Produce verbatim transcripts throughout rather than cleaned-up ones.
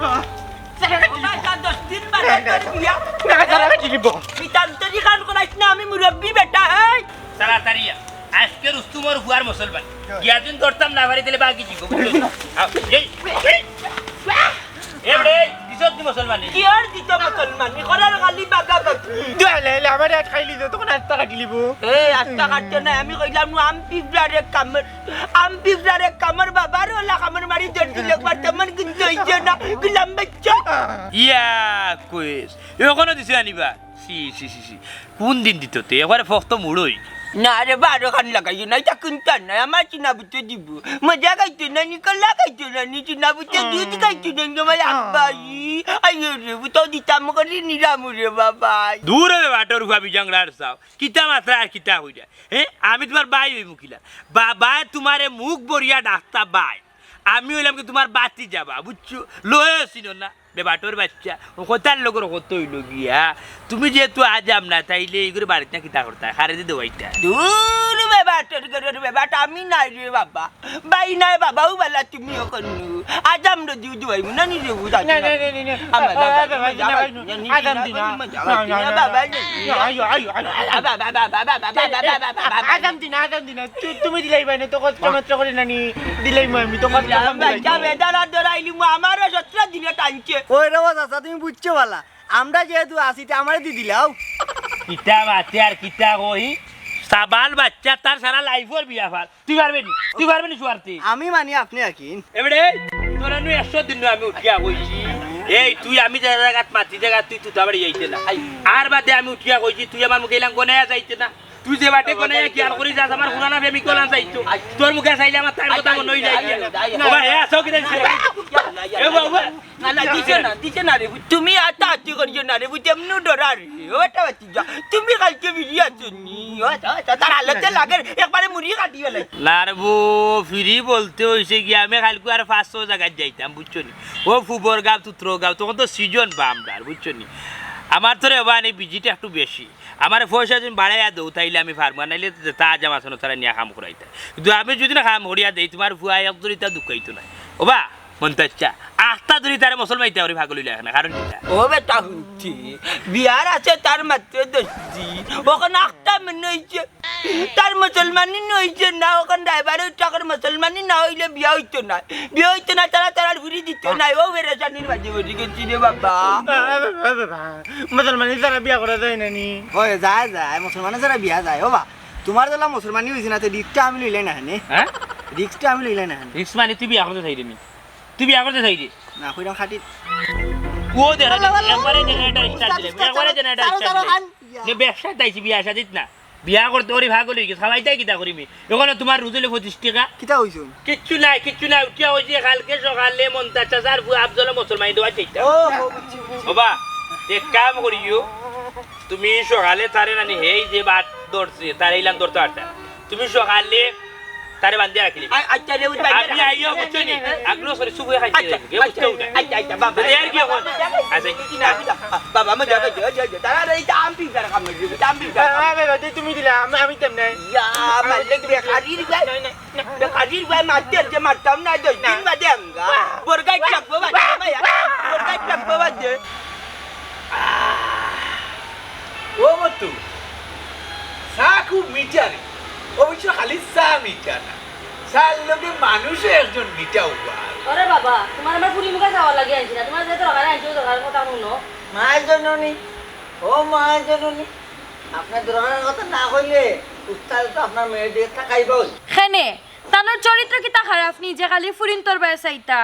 ওটা দশ দিন বাদে তোর বিয়া। না, তারা কি দিব? বিতান্তরি খান করাইস না, আমি মুরব্বি বেটা, এই। তাড়াতাড়ি আ। আজকে রুস্তুমর ফুয়ার মুসলমান। গিয়া দিন ধরতাম না পারি, তাহলে বাকি কি করবো? আও, এই, এই। এ বেটা, এই, দিছত নি মুসলমানি? কি আর দিত মুসলমানি? করার খালি বাগা বাগি। দুহাইলে, আমার আট খাইলি তো, তখন আটটা কাটিলিব। এ, আটটা কাটতো না, আমি কইলাম, নু আম পিঁপড়ারে কামড়, আম পিঁপড়ারে কামড়, বাবার ওলা কামড় মারি ধরছিল একবার, তেমন কিন্তু হইছে না, গুলাম বাচ্চা। ইয়া, কইস, এখনো দিছে আনিবা? সি, সি, সি, সি। কোন দিন দিত তে? একবারে ফক্ত মুড়ই। না রে বা, আরো খান লাগাইও না, ইটা কিনতাম না, আমার চিনা বুঝতে দিব। মজা খাইতো না নি, কলা খাইতো না নি, চিনা বুঝতে দুধ খাইতো না নি, আমার আব্বাই। আইও রে, বুঝতে দিতাম করি নিলাম রে বাবা। দূর হবে বাটর উফা বিজাংরার চাও। কিতা মাত্রা আর কিতা কইরা? হে, আমি তুমার ভাই অইমু কিলা? বাবায় তুমারে মুখ ভরিয়া ডাকতা ভাই। আমি অইলাম কি তুমার ভাতিজা বা, বুঝছো? লয়ে চিনো না? বেবাটর বাচ্চা, ও কথার লগর কত অইল গিয়া। তুমি যেহেতু আজাম না, তাইলে ইগুরে বাড়িত না কিতা করতা? খারে দি দেওয়াইতা। দূর বেবাটর ঘরর বেবাট, আমি নাই রে বাবা। ভাই নাই বাবা, ও বালা তুমি অখন। আজাম রে দিও দেওয়াইমু না নি রে বুঝা। না, না, না, না, না। আমার বাবা, বাবা, বাবা, বাবা, বাবা, না, না, না, আজাম দি না। বাবা, না, না, না, না, বাবা, না। আইও, আইও, আইও। বাবা, বাবা, বাবা, বাবা, বাবা, বাবা, বাবা, বাবা। আজাম দি না, আজাম দি না। তু-, তুমি দিলাইবায় না, তো কষ্ট মাত্র করি নানি। দিলাইমু আমি, তো কষ্ট কম দিলাইমু। বাচ্চা বেদারা ধরাইলিমু, আমারও সতেরো দিনে টানছে। ওই রে বা চাচা, তুমি বুঝছো বালা। আমরা যেহেতু আছি, তে আমারে দি দিলাও। কিতা মাতে আর কিতা কই? সাবাল বাচ্চা, তার সারা লাইফর বিয়া ফাল। তুই পারবে নি? তুই পারবে নি শুয়ারতে? আমি মানি আপনি আকিন। এবারে তোরা নু একশো দিন নু আমি উঠিয়া কইছি। এই তুই আমি যে জাগাত মাতি জাগাত তুই তুতা বাড়ি যাইতে না। আই, আর বাদে আমি উঠিয়া কইছি তুই আমার মুখে ইলাম গনাইয়া যাইতে না। তুই যে বাটে গনাইয়া কি আর করি যাস আমার পুরানা প্রেমিক গলান যাইতো। তোর মুখে চাইলে আমার তার কথা মনে হইলে আইয়া। ও ভাই, হে আসো কি দেখছি? এ বাবা। না, না, দিছে না, দিছে না রে। তুমি আর তা আত্তি করিও না রে। বুঝতে এমনি ডরার। ও, এটা বাতি যা। তুমি কালকে বিড়ি আছো নি? ও, তা, তা, তার হালতে লাগে। একবারে মুড়ি কাটি ফেলে। না রে বো, ফিরি বলতে হইছে কি, আমি কালকে আর পাঁচ ছয় জাগাত যাইতাম, বুঝছো নি? ও ফুবর গাঁও, তুত্র গাঁও, তখন তো সিজন বা আমরার, বুঝছো নি? আমার তো রে বা নি ভিজিট একটু বেশি। আমারে পয়সা যদি বাড়াইয়া দেও, তাইলে আমি পারমু, আর নাইলে তা জামা শোনো তারা নিয়া কাম করাইতা। কিন্তু আমি যদি না কাম করিয়া দেই, তুমার ফুয়া এক দরিতা দুঃখাইতো নাই। ও বা, মন্তাচ্চা, আখতা ধরি তারে মুসলমাইতে পারি পাগল হইলা এখন, কারণ কিতা? ও বেটা হুনছি, বিয়ার আছে তার মাত্র দশ দিন, অখন আখতা মনে হইছে, তার মুসলমানি নইছে না, অখন ড্রাইভারে উঠাকর মুসলমানি না হইলে বিয়া হইতো না, বিয়া হইতো না, তারা তারার ঘুরি দিত না, ও বেরেশানির মাঝে পড়ি গেছি রে বাবা। মুসলমানি তারা বিয়া করা যায় না নি? ওই যায় যায়, মুসলমানে যারা বিয়া যায়, ও বা, তুমার যেলা মুসলমানি হইছে না, তে রিক্সটা আমি লইলাই না হানে। হ্যাঁ? রিক্সটা আমি লইলাই না হানে। রিক্স মানে তুই বিয়া করতে চাই রে নি? তুই বিয়া করতে চাই রে? না, কইরাম খাটি। ও দেখা যায়, একবারে জেনারেটর স্টার্ট দিলে, একবারে জেনারেটর স্টার্ট দিলে। যে ব্যবসায় তাইছি বিয়া শাদিত না। বিয়া করতে ওরে ভাগ লই গেছে, খাওয়াইতাই কিতা করিমি? ওখানে তুমার রুজ হইলে পঁচিশ টাকা। কিতা হইছে? কিচ্ছু নাই, কিচ্ছু নাই। উঠিয়া হইছে কালকে সকালে মন্তাজ চাচার ফুয়া আফজলে মুসলমানি দেওয়া চাইতা। ও, ও, বুঝছি, বুঝছি। বাবা, এক কাম করিও, তুমি সকালে তারে নানি হেই যে বাট ধরছে, তারে ইলান ধরতে পারতা। তুমি সকালে তারে বান্ধিয়া রাখি দিবে। আ-, আচ্ছা রে, ওই ভাই, আমি আইয়া বুঝছো নি? আগ্রহ করে চুপ হয়ে খাইতে আচ্ছা, যাইবে, বুঝতে হবে। আচ্ছা, আচ্ছা, বাবা। তাহলে আর কি এখন? আচ্ছা। বাবা, আমি যাবে, যাবে, যাবে, যাবে। তারা এই যে আম পিস আর কামড় দিবে, আম পিস আর কামড়। বাবা, বাবা, তুমি দিলা, আমি, আমি তেমনে। ইয়া, মালিক বেকারির ভাই। না, না, না। বেকারির ভাই মারতে আর যে মারতাম না, দশ দিন বাদে আমগা। বরগাই লাগবো বাদে, ভাইয়া। বরগাই লাগবো বাদে। ও মতু, চা খুব মিঠা রে। অবশ্য খালি চা মিঠা না, চার লগে মানুষও একজন মিঠা উবা। ওরে বাবা, তোমার আমার পুরি মুখা যাওয়া লাগে আনছি না, তোমার যে দরকার আনছি, ওই দরকার কথা শুনো। মা জননী, ও মা জননী, আপনার দরকারের কথা না কইলে উস্তাদ তো আপনার মেয়ের দিকে তাকাইবই। খেনে, তানোর চরিত্র কিতা খারাপ নি যে খালি ফুরিন্তর বায় চাইতা?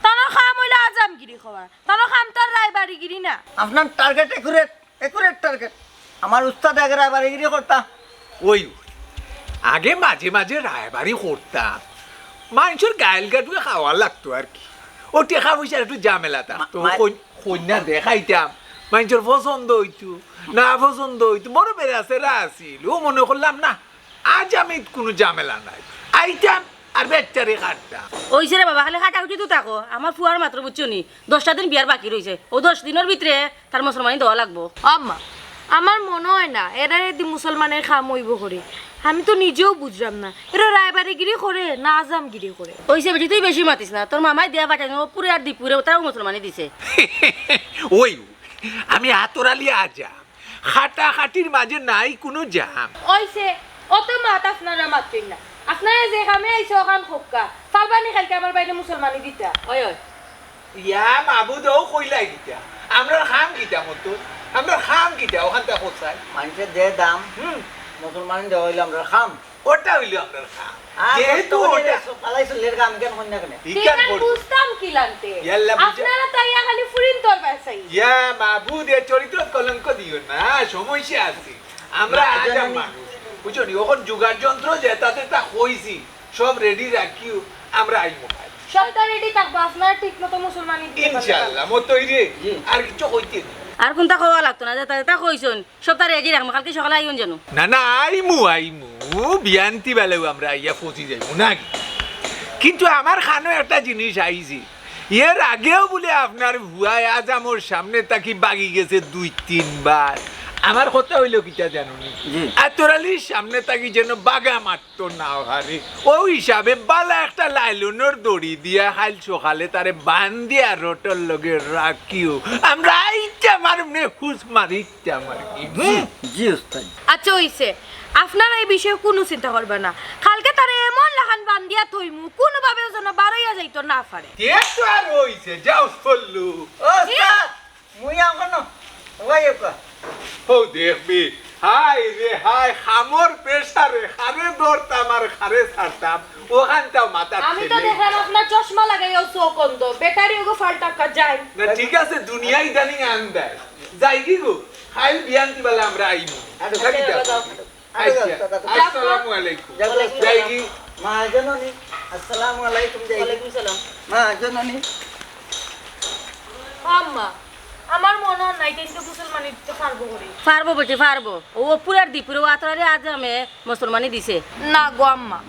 তানোর কাম হইলো আজামগিরি করা, তানোর কাম তো আর রায়বাড়িগিরি না। আপনার টার্গেট একুরেট। Accurate target. আমার উস্তাদ আগে রায়বাড়িগিরি করতা। ওই, আগে মাঝে মাঝে রায়বাড়ি করতাম। মানুষের গাইল গাটুকে খাওয়া লাগতো আর কি। ও টেকা পয়সার একটু ঝামেলা থাকতো। মা-, মা-, কই-, কন্যা দেখাইতাম। মানুষের পছন্দ হইতো, না পছন্দ হইতো। বড় বেড়া সেরা আছিল। ও মনে করলাম না, আজ আমি কোনো ঝামেলা নাই। আইতাম আর বেচারি কাটতাম। ওইছে রে বাবা, খালি কাটাকুটি তো থাকো। আমার ফুয়ার মাত্র বুঝছো নি, দশটা দিন বিয়ার বাকি রইছে। ও দশ দিনর ভিতরে তার মুসলমানি দেওয়া লাগবো। আম্মা, আমার মনে হয় না এরা এদি মুসলমানের কাম অইব করি। আমি তো নিজেও বুঝলাম না, এরা রায়বারিগিরি করে না আজামগিরি করে। অইছে বেটি, তুই বেশি মাতিস না, তোর মামায় দিয়া পাঠাইন, ও পুরে আর দিপুরে, তারাও মুসলমানি দিছে। ওই, আমি আতর আলী আজাম, খাটাখাটির মাঝে নাই কোনো জাম। অইছে, অত মাত আপনারা মাতইন না। আপনারা যে কামে আইছে অখান কউক্কা, পারবানি কাইলকে আমার ভাইরে মুসলমানি দিতা? ওই, ওই। ইয়া মাবুদ, ও কইলা কিতা? আমরার কাম কিতা মতো? আমরার কাম কিতা? অখানতা কও চাই। মানষে যে দাম, হুম। মুসলমানি দেওয়া অইলো আমরার কাম। ওটা অইলো আমরার কাম। আর যেহেতু বর্তমানে ওটা সব ফালাই চুলের কাম কেন কইন না কেন? ই কাম করবো। বুঝতাম কিলানতে? ইয়াল্লা বুঝা- আপনারা তো ইয়া খালি ফুরিন্তর বাসাই। ইয়া মাবুদ, এ চরিত্রত কলঙ্ক দিও না, সমস্যা আছে। আমরা না, আজাম জানি। মানুষ, বুঝছো নি? অখন জোগাড় যন্ত্র যেতা তেতা কইছি, সব রেডি রাখিও, আমরা আইমু কাইল। সবতা রেডি থাকবো, আপনারা ঠিক মতো মুসলমানি দিতে পারলে ইনশাআল্লাহ, মতই রে। জি। আর কিচ্ছু কইতে নেই। আর কুনতা কওয়া লাগতো না, যেতা তেতা কইছইন, সবতা রেডি রাখমু, কাইলকে সকালে আইন যেন। না, না, আইমু, আইমু। বিয়ান্তি বেলায়ও আমরা আইয়া পৌঁছি যাইমু, না কি? কিন্তু আমার কানো একটা জিনিস আইছে, এর আগেও বুলে আপনার পুয়ায় আজামর সামনে থাকি বাগি গেছে দুই তিনবার। আমার কথা অইলো কিতা জানো নি? জি। আতর আলীর সামনে থাকি যেন বাগা মারতো না পারে। অউ হিসাবে বালা একটা লাইলনর দড়ি দিয়া কাইল সকালে তারে বান্ধিয়া রটর লগে রাখিও। আমরা আইতাম আর এমনে হুস মারি জি, জি, উস্তাদ। আচ্ছা, অইছে। আপনারা এই বিষয়ে কুনু চিন্তা করবা না। কাইলকে তারে এমন লাখান বান্ধিয়া থইমু, কুনুভাবেও যেন বারইয়া যাইতো না পারে। তে তো আর অইছে, যাও চললু। ও, উস্তাদ, মুই এখনো, ওই ওকা। ও দেখবি, হায় রে হায়, কামর প্রেশারে, কারে ধরতাম আর কারে ছাড়তাম, অখানতাও মাথাত আমি তো খেলে। দেখলাম আপনার চশমা লাগাইয়াও চোখ অন্ধ, ব্যাটারি ওগো ফাল্টা কা যায়। না, ঠিক আছে, দুনিয়া ইদানিং আন্দায়। যাইগি গো, কাইল বিয়ান্তি বেলা আমরা আইমু। আচ্ছা, যাইগি যাও। আচ্ছা, যাও, যাও, যাও। আসসালামু আলাইকুম। যাও, যাও। যাইগি। মা জননী, আসসালামু আলাইকুম, যাইগি। ওয়ালাইকুম সালাম। মা জননী। আম্মা, আমার মনো অয় না, ইতাইনতে মুসলমানি দিতে পারবো করি। পারবো বেটি, পারবো। ও পুরার দিপুরে ও আতর আলী আজামে মুসলমানি দিছে। না গো আম্মা,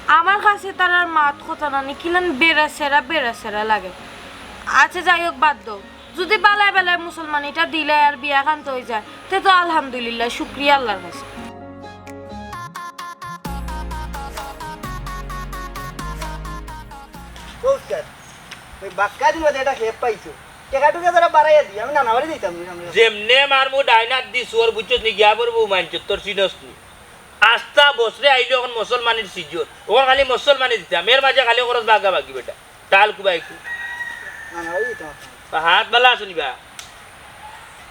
আমার কাছে তারার মাত কথা নানি কিলান বেড়াছেড়া বেড়াছেড়া লাগে। আচ্ছা, যাই হোক, বাদ দেও। যদি বালায় বালায় মুসলমানিটা দিলায় আর বিয়া খান্ত অই যায়, তে তো আলহামদুলিল্লাহ, শুক্রিয়া আল্লাহর কাছে। ও উস্তাদ, ওই বাক্কা দিন বাদে একটা খেপ পাইছো। টেকা টুকা তারা বাড়াইয়া দি, আমি নানা বাড়ি যাইতাম না সামনে। যেমনে মারমু ডাইন আত দি চোর, বুঝছস নি, গিয়া পড়বো মানষর, তোর চিনস নি। আস্তা বছরে আইলো অখন মুসলমানির সিজন, অখন খালি মুসলমানি দিতাম, এর মাঝে খালি খরচ ভাগাভাগি বেটা। টাল কুবাই কু। নানা বাড়ি যাইতাম। বা হাত বালা আছো নি বা?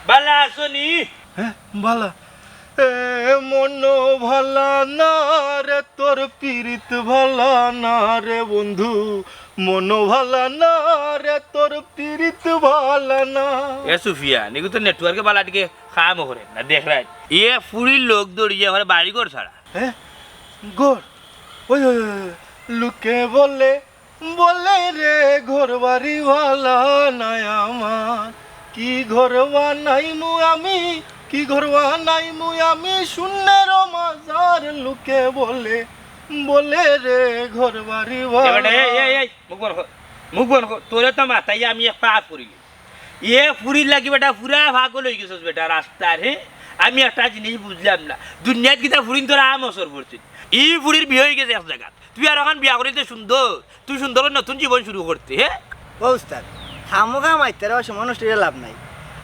বালা আছো নি? হ্যাঁ, বালা। এ মন ভালা না রে, তোর পিরিত ভালা না রে বন্ধু, মন ভালা না রে, তোর পিরিত ভালা না। এ সুফিয়া, নিগু তো নেটওয়ার্কে বালা টিকে কাম করে না, দেখ রাইট। এ ফুরির লোক দৌড়িয়ে আমার বাড়ি ঘর ছাড়া। হ্যাঁ? ঘর? ওই, ওই, ওই, ওই, লোকে বলে, বলে রে ঘর বাড়ি ভালা নাই আমার, কি ঘর বানাইমু আমি, কি ঘর বানাইমু আমি, শূন্যের মাজার লোকে বলে, বলে রে ঘর বাড়ি ভালা। এ বেটা, এই, এই, এই, মুখ বন্ধ কর, মুখ বন্ধ কর, তোরে তো মাথায় আমি এক পাপ করি। এ ফুরির লাগি বেটা পুরা পাগল অই গেছস বেটা রাস্তার, হে? আমি একটা জিনিস বুঝলাম না, দুনিয়াত কিতা ফুরিন তোরা আম অসর পড়ছিস, ই ফুরির বিয়া অই গেছে এক জাগাত, তুই আর অখান বিয়া করিতে সুন্দর, তুই সুন্দর করে নতুন জীবন শুরু করতে, হে? ও উস্তাদ, খামোখা মাইত্তারা সময় নষ্ট করে লাভ নাই।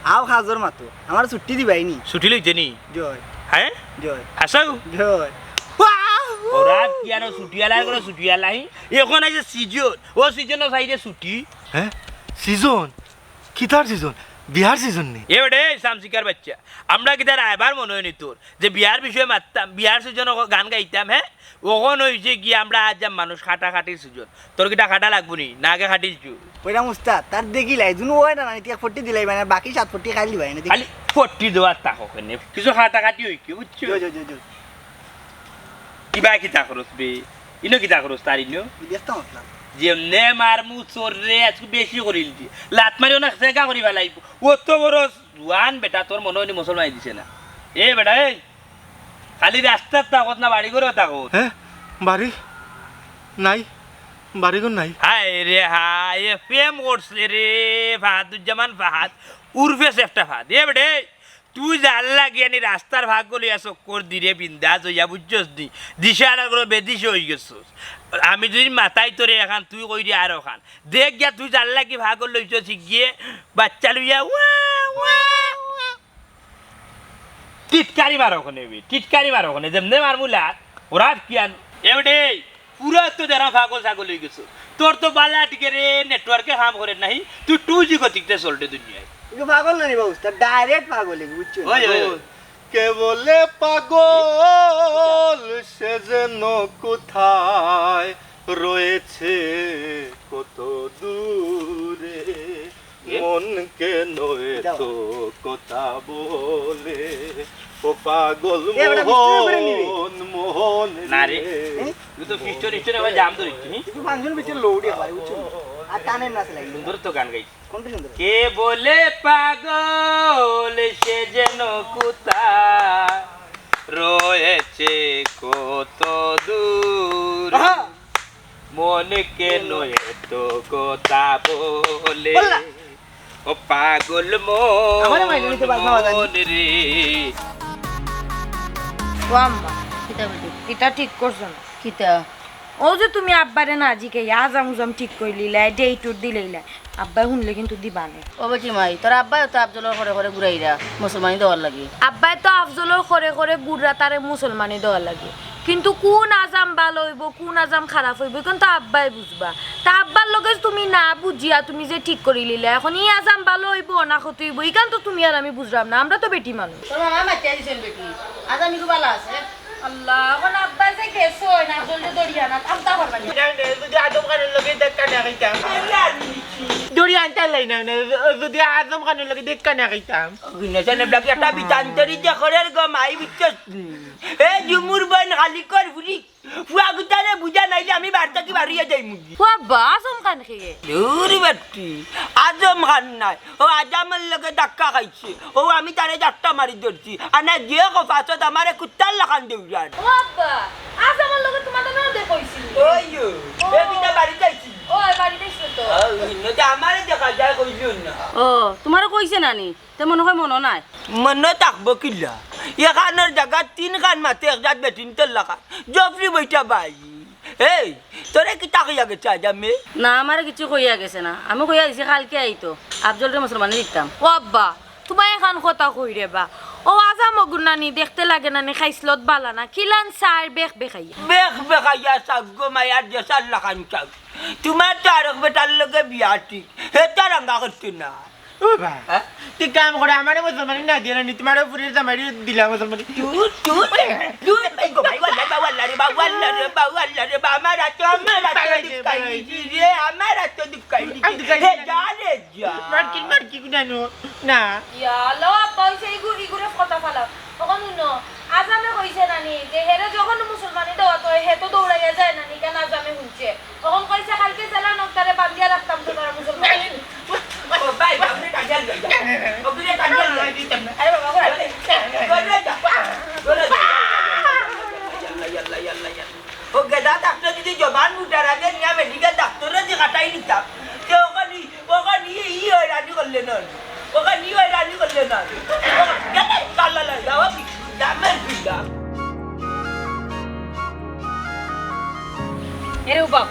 আও কাজর মাতো, আমার ছুটি দিবাই নি। ছুটি লইতে নি? জয়। হ্যাঁ? জয়। আসাও? জয়। ওরা কি আনো ছুটিয়ালা করে ছুটিয়ালা, হি? এখন আইছে সিজন, ও সিজনও চাইরে ছুটি। হ্যাঁ? সিজন? কিতার সিজন? বিয়ার সিজন নি? এ বেটে, সামসিকার বাচ্চা। আমরা কিতা রায়বার মনো অয় নি তোর? যে বিয়ার বিষয়ে মাততাম, বিয়ার সিজনো গান গাইতাম, হ্যাঁ? অখন অইছে কি আমরা আজাম মানুষ কাটাকাটির সিজন। তোর কিতা কাটা লাগবো নি? না আগে কাটিলছু? কইরাম উস্তাদ, তার দেখিলাই, দুনো অয় না, না, নি এক ফট্টি দিলাই, মানে, বাকি সাত ফট্টি খাইল দিবায় না, দেখি। খালি ফট্টি দেওয়ার তাক অখানে। কিছু কাটাকাটি অইছে, বুঝছো? জয়, জয়, জয়, জয়। ইবা কিতা করস বে? ইনো কিতা করস তার ইনো? ব্যস্ত মাতলাম। যেমনে মারমু চোর রে, আজকে বেশি করিল দি। লাত মারি অনেক সেগা করি ফালাইবো। অত বড় জুয়ান বেটা, তোর মনো অয় নি মুসলমানি দিছে না? এ বেটা, এই, খালি রাস্তাত থাকস না, বাড়ি ঘরেও থাকস। হ্যাঁ? বাড়ি? নাই। বাড়ি ঘর নাই। হায় রে হায়, এ প্রেম করছে রে, ফাহাদুজ্জামান ফাহাদ, উরফে সেফটা ফাহাদ। এ বেটে, তুই যার লাগি আনি রাস্তার ভাগ লইয়া চক্কর দিরে বিন্দাস অইয়া, বুঝছস নি? দিশা আর কোনো বেদিশা অইগেছস। আমি যদি মাতাই তোরে এখান, তুই কইরে আর ওখান। দেখ গিয়া তুই যার লাগি ভাগ লইছস, হিগিয়ে বাচ্চা লইয়া ওয়া, ওয়া, ওয়া। টিটকারি মার ওখানে বে, টিটকারি মার ওখানে। যেমনে মারমু লাত, ওরা কি আন? এ বেটে, পুরা তো দেরা পাগল ছাগল অইগেছস। তোর তো বালা টিকে রে, নেটওয়ার্কে কাম করে নাহি, তুই টু জি গতিতে চলরে দুনিয়ায়। ইগু পাগল না নি বা উস্তাদ, direct পাগল ইগু, বুঝছো? ওই, ওই, ওই। কে বলে পাগল সে যেন কোথায় রয়েছে কত দূরে, এ? মন কেন এত কথা বলে, ও পাগল এ, বেটা, বিষ্ণু করে নিবি। মোহন, মোহন না রে। রে। এ? তুই তো ফিস্টোর ফিস্টোর আবার জাম ধরিস, হুম? তুই পাঁচজন পিছনে লৌড়ি হয়, বুঝছো? আর টানের নাচে লাগি। সুন্দর তো গান গাইছিস। কোনটা সুন্দর? কে বলে পাগল সে যেন কোথায় রয়েছে কত দূর। আহা! মন কেন এত কথা বলে? বললা। ও পাগল মন, আমারে মাইরে নিতে পারবো না, বাজান। মন রে। ও আম্মা, কিতা বেটি? ইটা ঠিক করছো না। কিতা? ও যে তুমি আব্বারে না জিকাইয়া আজাম উজাম ঠিক করিলিলায়, ডেট উট দিলাইলায়, আব্বায় হুনলে কিন্তু দিবা নে। ও বেটি মাই, তোর আব্বায় তো আফজলর ঘরে ঘরে ঘুরাইরা মুসলমানি দেওয়ার লাগি। আব্বায় তো আফজলর ঘরে ঘরে ঘুররা তারে মুসলমানি দেওয়ার লাগি, কিন্তু কুন আজাম ভালা অইবো, কুন আজাম খারাপ অইবো, ইখান তো আব্বায় বুঝবা। তা আব্বার লগে তুমি না বুঝিয়া তুমি যে ঠিক করিলিলায়, এখন ই আজাম ভালা অইবো না ক্ষতি অইবো, ইখান তো তুমি আর আমি বুঝরাম না, আমরা তো বেটি মানুষ। তোর মামা মাতিয়া দিছইন বেটি, আজাম ইগু ভালা আছে। আল্লাহ, এখন আব্বা যে গেছইন, আফজলরে ধরিয়া আনাত, আমতা পারবা না। না, না, যদি আজম খানর লগে দেখা না খাইতাম। ধরিয়া আনতে লাই না, না, যদি আজম খানর লগে দেখা না খাইতাম। একটা বিতান্তরি যে করের গো মাই, বুঝছস নি? এ ঝুমুর বইন খালি কর ফুরি। ফুয়া গুতারে বুঝা নাইলে আমি বাড়ি থাকি বারইয়া যাইমু। ও আব্বা, আজম খান কে? দূর বেটি, আজম খান নায়, ও আজামর লগে ধাক্কা খাইছে। ও আমি তারে ধাক্কা মারি ধরছি। আর না যে কফাসত আমারে কুত্তার লাখান দেউরার। ও আব্বা, আজ আমার লগে তোমার নাম দে কইছিল। ওই ও, ও। এ বিটা বাড়ি যাইছি। ও, বাড়ি যাইছিল তো। ও, ইনো যে আমারে দেখা যায় কইলিও না। ও, তোমারে কইছে নানি? তে মনো হয় মনো নাই। মনো থাকবো কিলা? এখানোর জাগাত তিন খান মাতে এক জাত বেটিন্তর লাখান। জফরি বইটা বাই। এই, তোরে কিতা কইয়া গেছে আজামে? না, আমারে কিছু কইয়া গেছে না। আমি কইয়া দিছি কালকে আইতো। আফজলরে মুসলমানি দিতাম। ও আব্বা, তুমায় এখান কথা কই রে বা। ও আজাম অগুর নানি দেখতে লাগে নানি খাইছলত বালা না। কিলান চাইর বেখ বেখাইয়া। বেখ বেখাইয়া চাউক গো মায়ার দেশার লাখান চাউক। তুমার তো আরক বেটার লগে বিয়া ঠিক। হে তো রাঙ্গা করতো না। ও বা, হ্যাঁ? তুই কাম করে আমারে মুসলমানি না দিয়া নি, তুমার ফুরির জামাইরে দিলাম মুসলমানি। চুপ, চুপ, চুপ, এই গো, ভাই, ওয়াল্লা, বা, ওয়াল্লা রে, বা, ওয়াল্লা রে, বা, ওয়াল্লা রে, বা, আমার হাতে, আমার হাতে পালাই দে, দুঃখাই পালাই দে। দিছি রে, আমার হাতে দুঃখাই দিছি। আমি দুঃখাই হে, দিছি। যা রে, যা। মার কি, মার কি গুনানো? না। ইয়া আল্লাহ, আব্বা, ওই সেই গুড়ি গুড়ে কথা ফালাও। তখন হুনো, আজামে কইছে নানি যে হেরে যখন মুসলমানি দেওয়া তো হে তো দৌড়াইয়া যায় নানি, কেন আজামে হুনছে। তখন কইছে, "কালকে জেলা নকটারে বান্ধিয়া রাখতাম তো তারা মুসলমান।" ও ভাই, আপনি টাঙ্গাইল লই যান। আপনি টাঙ্গাইল লই যান। আরে বাবা, ঘরে যা। ঘরে যা। ঘরে যা। ইয়াল্লা, ইয়াল্লা, ইয়াল্লা, ইয়াল্লা। ও গেদা ডাক্তার যদি জবান মুটার আগে নিয়া মেডিকেল ডাক্তাররে যে কাটাই নিতাম, তে ওখানে, ওখানে ই হয়রানি করলে না। ওখানে ই হয়রানি করলে না। ও, গেদা, কাল্লা লাই যাও, দামের পিঠা। এরে ও বাপ,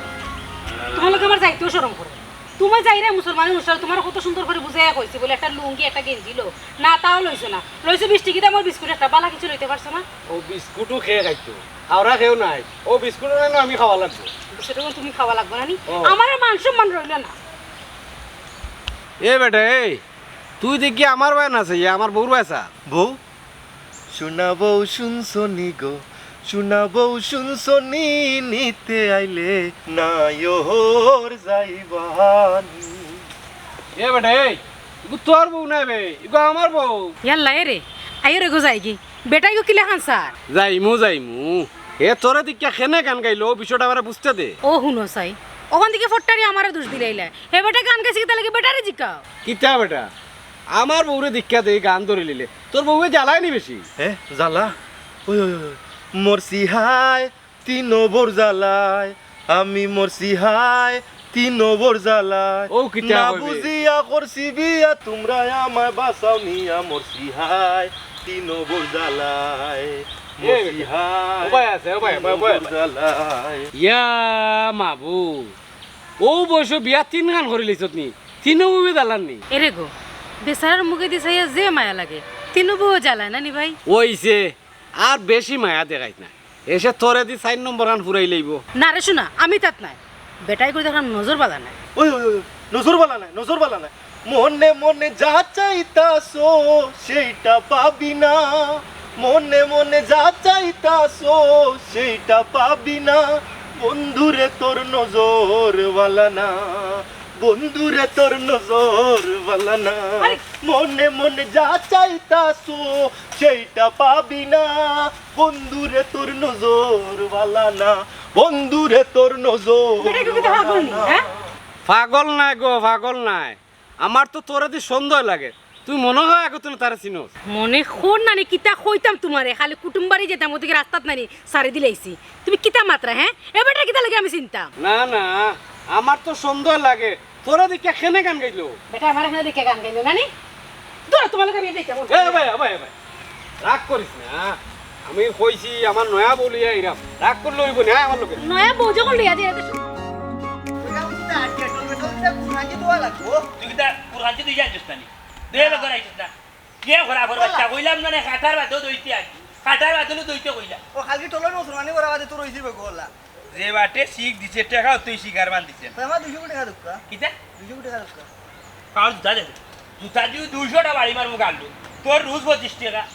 তোমার লগে আমার যাইতেও শরম করে। তুমি যাইরে মুসলমানের অনুষ্ঠানে, তোমার কত সুন্দর করে বুঝাইয়া কইছি বলে একটা লুঙ্গি, একটা গেঞ্জি লো। না, তাও লইছো না। লইছো বিশ টিকি দামর বিস্কুট একটা, বালা কিছু লইতে পারছো না? ও বিস্কুটও খেয়ে খাইতো। হাওড়া খেয়েও নাই। ও বিস্কুটও নাই, আমি খাওয়া লাগবো। সেটা তুমি খাওয়া লাগবো না নি? ও। আমার আর মান সম্মান রইলো না। এ বেটা, এই, তুই দেখি আমার বায় না চাইয়া, আমার বউর বায় চা। বউ? সোনা বউ শুনছনি গো, সোনা বউ শুনছনি, নিতে আইলে নায়র যাইবানি। এ বেটা, এই, ইগু তোর বউ না বে, ইগু আমার বউ। ইয়াল্লা, এ রে, আইও রে গো যাইগি। বেটা ইগু কিলাখান স্যার? যাইমু, যাইমু। হে তোরে দিক্কা কেনে গান গাইলো, ও বিষয়টা আমারে বুঝতে দে। ও হুনো চাই, ওখান থেকে ফট্টারি আমারে দোষ দিলাইলা। হে বেটা গান গাইছে কিতা লাগি, বেটারে জিকাও। কিতা বেটা? আমার বউরে দিক্কা দে, গান ধরিলিলে। তোর বউয়ে জ্বালায় নি বেশি? হে, জ্বালা? ওই, ওই, ওই, ওই। মরছি হায়, তিন বউর জ্বালায়, আমি মরছি হায়, তিন নম্বর জ্বালায়। ও কিতা না কইবে? বুঝিয়া করছি বিয়া, তোমরা আমায় বাঁচাও নিয়া মরছি হায়। তিন নম্বর জ্বালায়, এ মরছি বেটা, হায়। উপায় আছে, উপায়, উপায়, উপায়, তিন নম্বর উপায়। জ্বালায়। ইয়া মাবু, ও বয়সো বিয়া তিনখান করি লইছত নি? তিনও বউয়ে জ্বালার নি? এরে গো, বেচারার মুখেদি চাইয়া যে মায়া লাগে, তিনও বউয়ে জ্বালায় না নি ভাই? অইছে, আর বেশি মায়া দেখাইস না। এসে তোরে দি চাইর নম্বর খান ফুরাই লইবো। না রে সোনা, আমি তাত নাই। বেটায় করি দেখলাম নজর বালা নাই। ওই, ওই, ওই, নজর বালা নাই, নজর বালা নাই। মনে মনে যা চাইতাছো সেইটা পাবি না, মনে মনে যা চাইতাছো সেইটা পাবি না। বন্ধুরে তোর নজর বালা না, বন্ধুরে তোর নজর বালা না। আরে! মনে মনে যা চাইতাছো সেইটা পাবি না। বন্ধুরে তোর নজর বালা না, বন্ধুরে তোর নজর বেটা, তুই কি বালা পাগল নি, না। হ্যাঁ? পাগল নায় গো, পাগল নায়। আমার তো তোরে দি সন্দেহ লাগে। তুই মনে হয় আগে তুই তারে চিনোস। মনে কর না নি, কিতা কইতাম তোমারে, খালি কুটুম বাড়ি যেতাম, ওদিকে রাস্তাত নানি, সারি দিলাইছি। তুমি কিতা মাতরায়, হ্যাঁ? এ বেটারে কিতা লাগি আমি চিনতাম? না, না, আমার তো সন্দেহ লাগে। তোরে দেখিয়া কেনে গান গাইলো? বেটা, আমার এখানে দেখে গান গাইলো, নানি? ধরো, তোমার লগে আমি যাইতাম। এ ভাই, এ ভাই, এ ভাই, রাগ করিস না। আমি কইছি আমার নয়া বউ লইয়া আইরাম। রাগ করলে অইবো না, আয় আমার লগে। নয়া বউ যখন লইয়া যাই, এত সু- তুই কিতা কুরআনজি তুই জানছিস না নি? দে লোক আইছিস না। কে খরা খরা বাচ্চা, কইলাম না নি, কাটার বাদেও দইতে আই। কাটার বাদেও দইতে কইলাম। ও, কালকে টলর মুসলমানি করা বাদে তোর অইছে বেগোলা। যে বাটে শিখ দিছে, টেকা তুই শিকার বান দিছে। তে আমার দুইশো কোটি টাকা দক্কা। কিতা? দুইশো কোটি টাকা দক্কা। কার জুতা দে। জুতা দিও দুইশোটা বাড়ি মারমু গান্ডু। তোর রোজ পঁচিশ টেকা।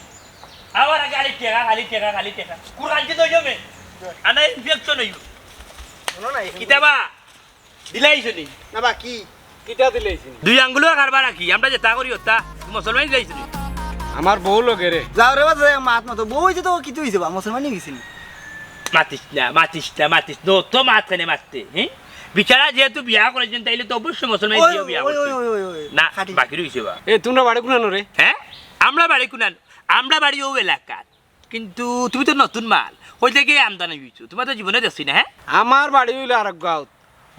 আবার আগে আরে টেকা, খালি টেকা, খালি টেকা। কুরআন কি দইও মে? আনা ইনফেকশন অইবো। শোনো না, এখানে কিতা বা? দিলাইছো নি? না বা কি? কিতা দিলাইছি নি? দুই আঙ্গুলর কারবার রাখি, আমরা যেতা করি ওতা, মুসলমানি দিলাইছো নি? আমার বউ লগে রে। যাও রে বা, যাও, মাত মাতো। বউ অইছে তো কিতা অইছে বা, মুসলমানি গেছে নি? মাতিস না, মাতিস না, মাতিস না। অত মাত কেনে মাততে, হ্যাঁ? বিচারা যেহেতু বিয়া করেছেন, তাইলে তো অবশ্যই মুসলমানি ওই, দিয়া বিয়া ওই, করতে। ওই, ওই, ওই, ওই। না, খাটি। বাকি রইছে বা। এ, তোমরা বাড়ি কুনানো রে? হ্যাঁ? আমরা বাড়ি কুনান, আমরা বাড়ি ও এলাকাত। কিন্তু তুমি তো নতুন মাল, কই থাকি আমদানি অইছো? তোমার তো জীবনে দেখছি না, হ্যাঁ? আমার বাড়ি অইলো আরক গাঁওত।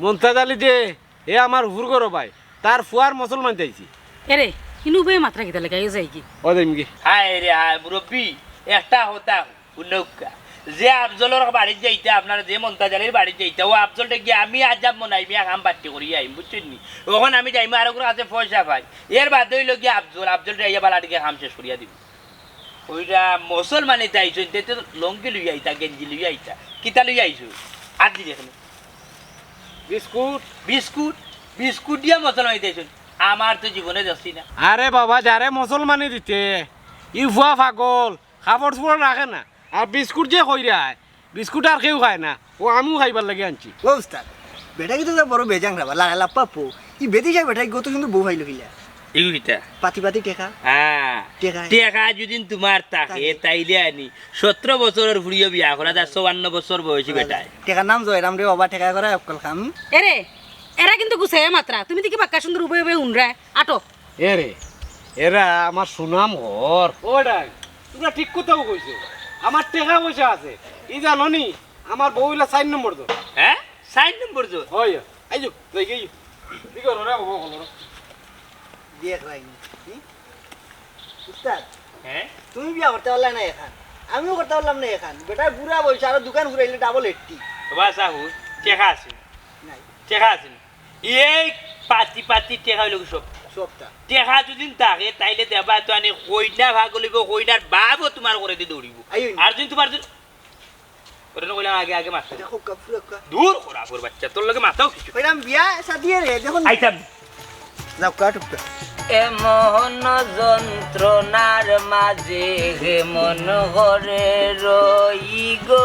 মন্তাজ আলী যে, এ আমার হুরগরো ভাই, তার ফুয়ার মুসলমান চাইছি। এরে, ইনু ভাই মাতরা কিতা লাগাইও যাই কি? ও দেমগি। হায় রে হায়, মুরব্বি, একটা কথা হুনউক্কা। যে আফজলর বাড়িত যাইতা, আপনার যে মন্তাজ আলীর বাড়িত যাইতা, ও আফজলরে গিয়া আমি আজাব মনাই, মিয়া কাম বাট্টি করি আইম, বুঝছেন নি? অখন আমি যাইমু আরকর কাছে পয়সা পাই। এর বাদে অইলো গিয়া আফজল, আফজলরে আইয়া বালা টিকে কাম শেষ করিয়া দিমু। ওইটা মুসলমানি তাইছইন, তে তো লুঙ্গি লইয়া আইতা, গেঞ্জি লইয়া আইতা। কিতা লইয়া আইছো? আর দি দেখুন। বিস্কুট? বিস্কুট? বিস্কুট দিয়া মুসলমানি তাইছইন? আমার তো জীবনে দেখছি না। আরে বাবা, যারে মুসলমানি দিতে, ই ফুয়া পাগল, কাপড় চোপড় রাখে না। আর বিস্কুট যে কইরায়, বিস্কুট আর কেউ খায় না, ও আমিও খাইবার লাগি আনছি। ও উস্তাদ, বেটা কিন্তু বড় বেজাং রাবা, লাগা লাপ্পা পো। ই বেদিশা বেটা, ই গত সুন্দর বউ পাইলো কিলা? ইগু কিতা? পাতি পাতি টেকা। হ্যাঁ। টেকা। টেকা যদি তোমার থাকে, থাকে। তাইলে আনি। সতেরো বছরর ফুড়িও বিয়া করা, তার চুয়ান্ন বছর বয়সী বেটায়। টেকার নাম জয়রাম রে বাবা, টেকা করা অক্কল কাম। এরে, এরা কিন্তু গুছাইয়া মাতরা। তুমি দেখি বাক্কা সুন্দর উবে উবে হুনরায়। আটো। এরে, এরা আমার সুনাম ঘর। ও ডাই, তোমরা ঠিক কথাউ কইছো। আমার টেকা পয়সা আছে। ই জানো নি, আমার বউ অইলা চাইর নম্বর জন। হ্যাঁ? চাইর নম্বর জন? হয়। আইজো, যাই গেই। কি করো রে বাবা, বলো রে। বিয়া করাইনি। হুম? উস্তাদ, হ্যাঁ? তুমি বিয়া করতে পারলা না এখান, আমিও করতে পারলাম না এখান। বেটা বুড়া বয়স, আরো দোকান ঘুরাইলে ডাবল এইট্টি। বাবা সাহু, টেকা আছে। নাই। টেকা আছে না? এই পাতি পাতি টেকা অইলো কি সব? সবটা। টেকা যদি থাকে, তাইলে দেবা তো আনি কইনা ভাগ অইব, কইনার বাপও তোমার করে দি দৌড়িব। আইও না। আর যদি তোমার যদি ওরে না কইলাম আগে আগে মারতে। দেখো, কাপড়, কাপড়। দূর খরাফর বাচ্চা, তোর লগে মাথাও কিছু। কইলাম বিয়া শাদি রে, দেখুন। আইতাম। যাও, কাট উপরে। এমন যন্ত্রণার মাঝে কেমন করে রই গো,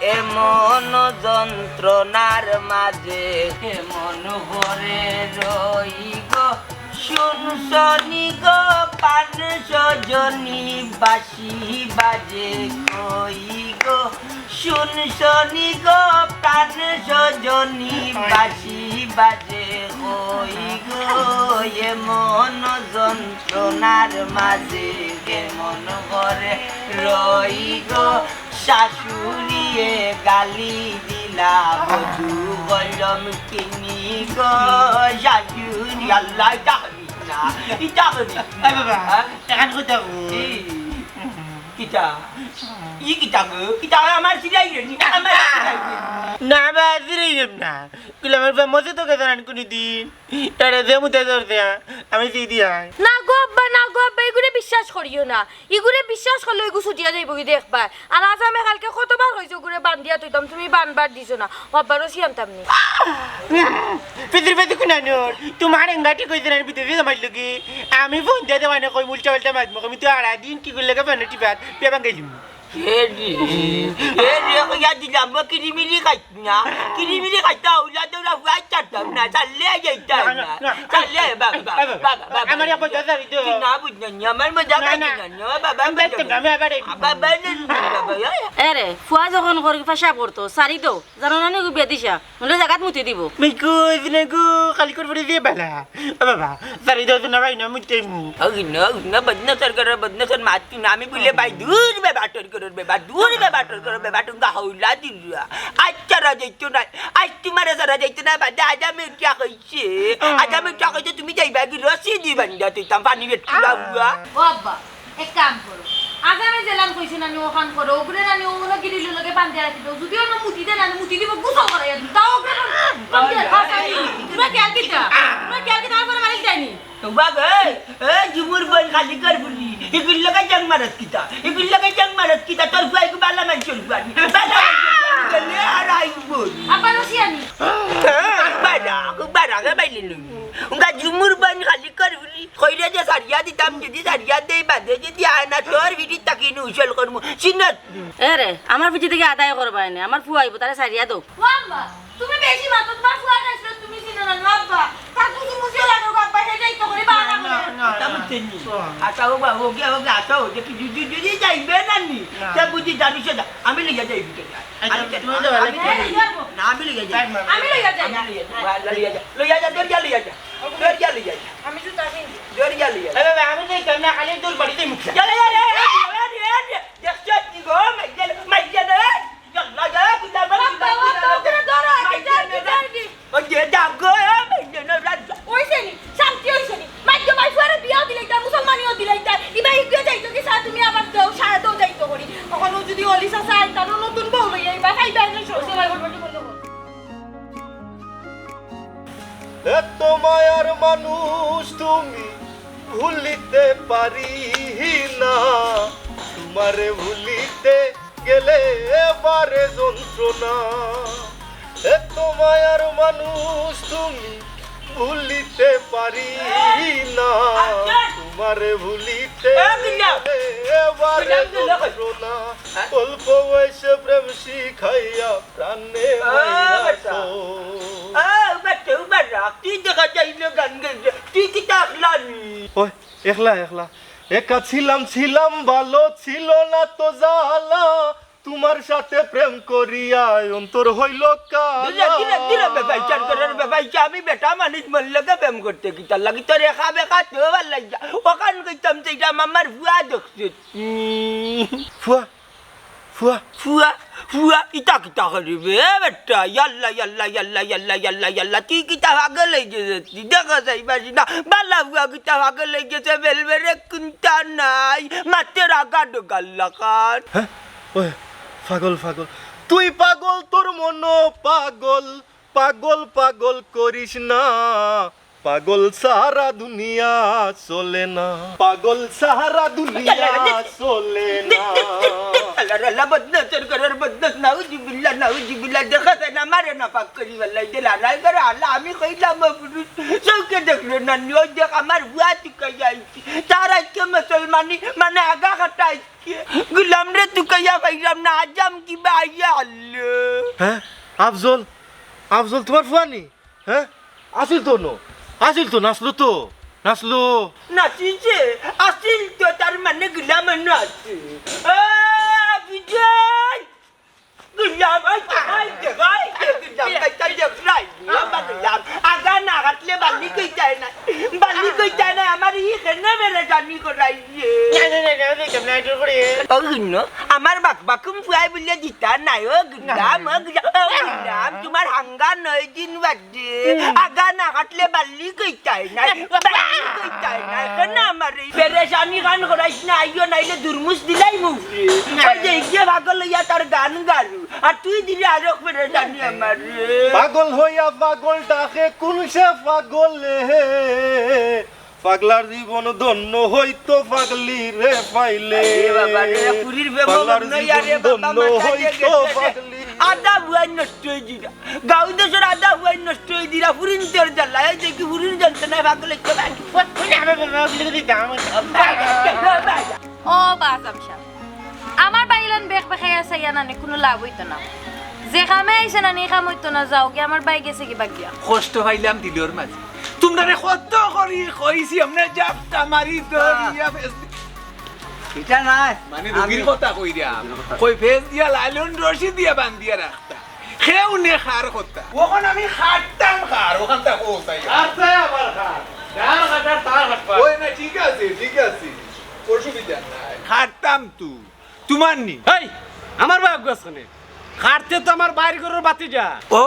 এমন যন্ত্রণার মাঝে কেমন করে রই গো, শুনছনি গো প্রাণ স্বজনী বাঁশি বাজে কই গো, শুনছনি গো প্রাণ স্বজনী বাঁশি বাজে কই গো, এমন যন্ত্রণার মাঝে কেমন করে রই গো, শাশুড়িয়ে গালি দিল না, মধু কলম কিনি গো, জাদুর আল্লাহ, ইটা করিস না, ইটা করিস না। এ বাবা, হ্যাঁ? এখান কোথাও? এই, কিতা? ই কিতা গো? কিতা আমার সিলাই রে? নি, আমার সিলাই রে? না, বা, সিলাই রে না। গুলামের বাবা মসজিদ তো গেছে না কোনোদিন। তারে যে মুতে ধরছে, আমি সেই দিয়া। না গো আব্বা, না গো আব্বা, ইগুরে বিশ্বাস করিও না। ইগুরে বিশ্বাস করলে ইগু ছুটিয়া যাইবগি দেখবায়। আর আজ আমি কালকে কতবার কইছি ওগুরে বান্ধিয়া থইতাম, তুমি বানবার দিছো না। ও আব্বা, রশি আনতাম নি। পিতৃ পিতৃ কুনানোর, তোমার এঙ্গাটি কইছে না বিদেশে জমাইল কি? আমি ফোন দিয়া দেওয়া না কই উল্টা উল্টা মাত মুখ, আমি তো আড়া দিন কি করলে কে ফোনে টিপাত, পেয়ে বাঙ্গাইলিম। এ রে, এ রে, কইয়া দিলাম, ও কিরিমিরি খাইত না, কিরিমিরি খাইতা, উলা তো ওরা ফুয়াই চাটতাম না, চাললে যাইতাম না, না, না, চাললে, বাবা, এ বাবা, বাবা, বাবা, আমার এক বছর ধরে তো। তুই না বুঝ না, নি, আমার মজা না, খাইতে না। না, নি, ও বাবা, আমি দেখতাম না, আমি আবার এই বাবা, না, না, বাবা, এ। এ রে, ফুয়া যখন করি পেশাব করতো, সারি তো, জানো না নি, বিয়া দিশা, হুনলে জাগাত মুতি দিব। মিকু, এদিনে গো, খালি করে পড়ে দিয়ে বেলা। ও বাবা, সারি দাও তো না ভাই, না মুতি মু। ও না, ও না, বদনা সরকার, বদনা সর মাত না, আমি বলে ভাই, দূর বে বাটর করর বে, বা দূর বে বাটর করর বে, বাটুঙ্গা হৌলা দিলুয়া। আজ সারা যাইতো না, আজ তোমারে সারা যাইতো না, বাদে আজ আমি উঠিয়া কইছে, আজ আমি উঠিয়া কইছে, তুমি যাইবা কি রশি দি বান্ধা তুই তাম পানি বেট তুলা হুয়া। ও আব্বা, এক কাম করো, আজ আমি জেলাম কইছে না নি ওখান করো, ওগুরে না নি ও না গিরিল লগে বান্ধে রাখি দাও, যদি ওনা মুতি দে না নি, মুতি দিব, গোসল করাইয়া দিব, তাও ওগুরে বান্ধে রাখি দাও। তোমরা খেয়াল কিতা? তোমরা খেয়াল কিতা? আমার মালিক যায়নি। তো বাবা, এ, এ, জিমুর বইন খালি কর বুলি। ইগুর লগে জং মারত কিতা? ইগুর লগে জং মারত কিতা? তোর ফুয়া ইগু বালা মানষর ফুয়া নি। বালা মানষর ফুয়া নি গেলে আর আইব। আব্বা রশি আনি। বারা, বারা, গে বাইলে লই। উঙ্গা জিমুর বইন খালি কর বুলি। কইরে যে সারিয়া দিতাম, যদি সারিয়া দেই বাদে যদি আয় না, তোর ভিতর তাকি নি উসল করমু। সিনত। এ রে, আমার পিছে থেকে আদায় করবা এনে। আমার ফুয়া আইব, তারে সারিয়া দেও। ও আব্বা, তুমি বেশি মাতো, তোমার ফুয়া আইছিল, তুমি চিনো না, নো আব্বা। তার কুচু মুচিও লাগো গো আব্বা, হে যাইতো করে বাহানা করে। না, না, তা না। বুঝছেন নি? শোন। আচ্ছা, ও বা, ওকে, ওকে, আচ্ছা, ও যে কি জু-, জু-, জু-, জু-, যাইবে না নি? না। তা বুঝি জানিস না, আমি লইয়া যাই ভিতরে। আচ্ছা, আমি তুমি যাও, আমি আমি যাই। যাইবো। না, আমি লইয়া যাই। যাই, মা। আমি লইয়া যাই। আমি লইয়া যাই। লইয়া যা, লইয়া যা। লইয়া যা, দরজা লইয়া যা। দরজা লইয়া যা। আমি তো তাকেই। দরজা লইয়া যা। এ বাবা, আমি যাইতাম না, খালি তোর বাড়িতে মুখ। যা, যা, যা, যা, যা, যা, যা, যা। দেখছস নি গো, মাইজে, মাইজে না। ইয়াল্লা, যা, কিতা বলে, বাবা, বাবা, ধরো, মাইজে না, ধরো, মাইজে না, কিতা, কিতা, কিতা। ওই যে যা গো, এ, মাইজে না, রাজ। ওইছে নি, শান্তি ওইছে নি। মাইজে, মাই ফুয়ারে বিয়াও দিলাইতা, মুসলমানিও দিলাইতা। ইবা ইগুয়ে যাইতো কি, স্যার, তুমি আবার দেও, সারা দেও যাইতো করি। অখন যদি অলি চাচা আইন, তারও নতুন বউ লইয়া, ইবা খাইবা, এনে সব সময় বটবটি বন্ধ করো। এত মায়ার মানুষ তুমি, ভুলিতে পারি না, তোমারে ভুলিতে গেলে বাড়ে যন্ত্রণা। এত মায়ার মানুষ তুমি, ভুলিতে পারি না, তোমারে ভুলিতে এ, বিল্লা। গেলে বাড়ে বিল্লা, বিল্লা। যন্ত্রণা। হ্যাঁ? অল্প বয়সে প্রেম শিখাইয়া প্রাণে ও, মাইরা বেটা। তো। ও, বেটা, ও, বেটা, তুই দেখা যাইলে গান গাইলে, তুই কিতা একলা নি? ওই, একলা, একলা। একা ছিলাম, ছিলাম ভালো, ছিল না তো জ্বালা। তোমার সাথে প্রেম করিয়া অন্তর হইল কালা। দিলে, দিলে, দিলে, বেবাইচার করার বেবাইচা, আমি বেটা মানুষ, মোর লগে প্রেম করতে কিতার লাগি? তোর একা বেকা তো ভালা লাগে। ওখান কইতাম, সেইটা আমার ফুয়া দেখছে। উম। ফুয়া, ফুয়া। ফুয়া, ফুয়া, ইতা কিতা করিবে, এ বেটা? ইয়াল্লা, ইয়াল্লা, ইয়াল্লা, ইয়াল্লা, ইয়াল্লা, ইয়াল্লা, তুই কিতা পাগল অই গেছস? তুই দেখা যাইবার না, বালা ফুয়া কিতা পাগল অই গেছে, বেলবেরে কুন্তা নাই, মাতের আগা ডোগাল্লা খান। হ্যাঁ? ওই, পাগল, পাগল। তুই পাগল, তোর মনও পাগল, পাগল, পাগল করিস না। পাগল সারা দুনিয়া চলে না, পাগল সারা দুনিয়া চলে না। আল্লাহ, আল্লাহ, বদনাম, সরকারের বদনাম, নাউজুবিল্লাহ, নাউজুবিল্লাহ, দেখা যায় না, মারে না, পাক করি, আল্লাহ, দিল, আল্লাহ, করে, আল্লাহ, আমি কইলাম, পুরুষ, চোখে দেখলো না, নিয়ে দেখ, আমার বুয়া তুকাইয়া আইছি, তার আজকে মুসলমানি, মানে, আগা কাটা আজকে, গুলাম রে তুকাইয়া পাইলাম না, আজাম কি বাইয়া আল্লাহ। হ্যাঁ, আফজল, আফজল, তোমার ফুয়া নি? হ্যাঁ? আছিল তো ন? আছিল তো, নাচলো তো? নাচলো? নাচিছে? আছিল তো, তার মানে গুলাম এনো আছে। আ, বিজয়! গুলাম, এই যে, এই যে, এই যে, গুলাম, এই যে, গুলাম, আমার গুলাম। আগা না কাটলে বালি কই যায় না। বালি কই যায় না, আমার ই কেনে বেড়ে জানি করাইছে। না, না, না, না, না, না, না, না, না। ও গুনো, আমার বাপ এখন ফুয়াই বুলে দিতা নাই, ও গুলাম, ও গুলাম, ও গুলাম, তোমার হাঙ্গা নয় দিন বাদে। আগা না কাটলে বাল্লি কইতাই নাই, বাল্লি কইতাই নাই, কেন আমার এই পেরেশানি গান করাইস না, আইও নাইলে দুরমুস দিলাই মুখে। ওই যে গিয়ে পাগল হইয়া তার গান গারু, আর তুই দিলে আরো পেরেশানি আমার। পাগল হইয়া পাগল ডাকে কোন সে পাগলে, পাগলার জীবন ধন্য হইতো পাগলি রে পাইলে। আরে বাবা রে, পুরীর প্রেম পাগল নই, আরে বাবা, মাথা দিয়ে গেছে রে। পাগলি। আধা বুয়াই নষ্ট হয়ে দিরা। গাঁও দেশের আধা বুয়াই নষ্ট হয়ে দিরা। পুরীর তোর জ্বালা, এই দেখি পুরীর যন্ত্রণায় পাগল হইতে পারি। ও বাজাম সাহেব, আমার বাইলান বেক বেকাইয়া চাইয়া নানি কোনো লাভ হইতো না। যে কামে আইছে নানি, এই কাম হইতো না, যাও গিয়া, আমার বাই গেছে কিবা গিয়া। কষ্ট পাইলাম দিলর মাঝে। তোমরারে কত করি কইছি, আমনে জাপটা মারি দরিয়া ফেস দি-, এটা নাই। মানে রুগীর কথা কই রে, কই ফেস দিয়া লাইলন রশি দিয়া বান্ধিয়া রাখতা। কেউ নে খার কথা। ওখান আমি খাটতাম খার, ওখান তা কোথায়? আচ্ছা, আবার খার। যার খাটার তার খাটবা। ওই না, ঠিক আছে, ঠিক আছে। অসুবিধা নাই। খাটতাম তুই। তোমার নি? এই, আমার বাই আগুয়াস কেনে? খাটতে তো আমার বাইর ঘরর বাতি যা। ও,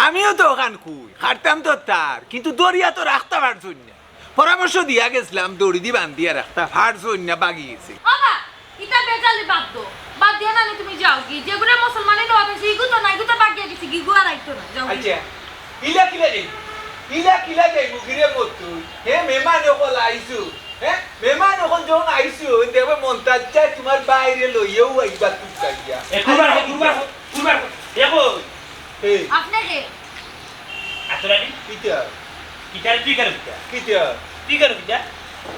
আমিও তো ওখান কই। খাটতাম তো তার, কিন্তু দরিয়া তো রাখতা পারছইন না। পরামর্শ দিয়া গেছিলাম, দড়ি দি বান্ধিয়া রাখতা পারছইন না, বাগি গেছে। বাবা, ইতা বেজালি বাদ দো। বাদ দিয়া নানি তুমি যাও গি। যেগুরে মুসলমানে দেওয়া আছে, ইগু তো নাই, ইগু তো বাগিয়া গেছে, গিগু আর আইতো না। যাও গি। আচ্ছা, ইলা কিলা যাই? ইলা কিলা যাই মুখিরে মত তুই? হে মেহমান অকল আইছু। হে, মেহমান অখন যখন আইছো, দেখবে মন্তাজ চাই তোমার বাইরে লইয়াও আইবা তুই চাইয়া। এ, কুরবার হোক, কুরবার হোক, কুরবার হোক। দেখো। হে। আপনি কে? আসল আলী? কিতা? কিতারে তুই কেন কিতা? কিতা? তুই কেন কিতা?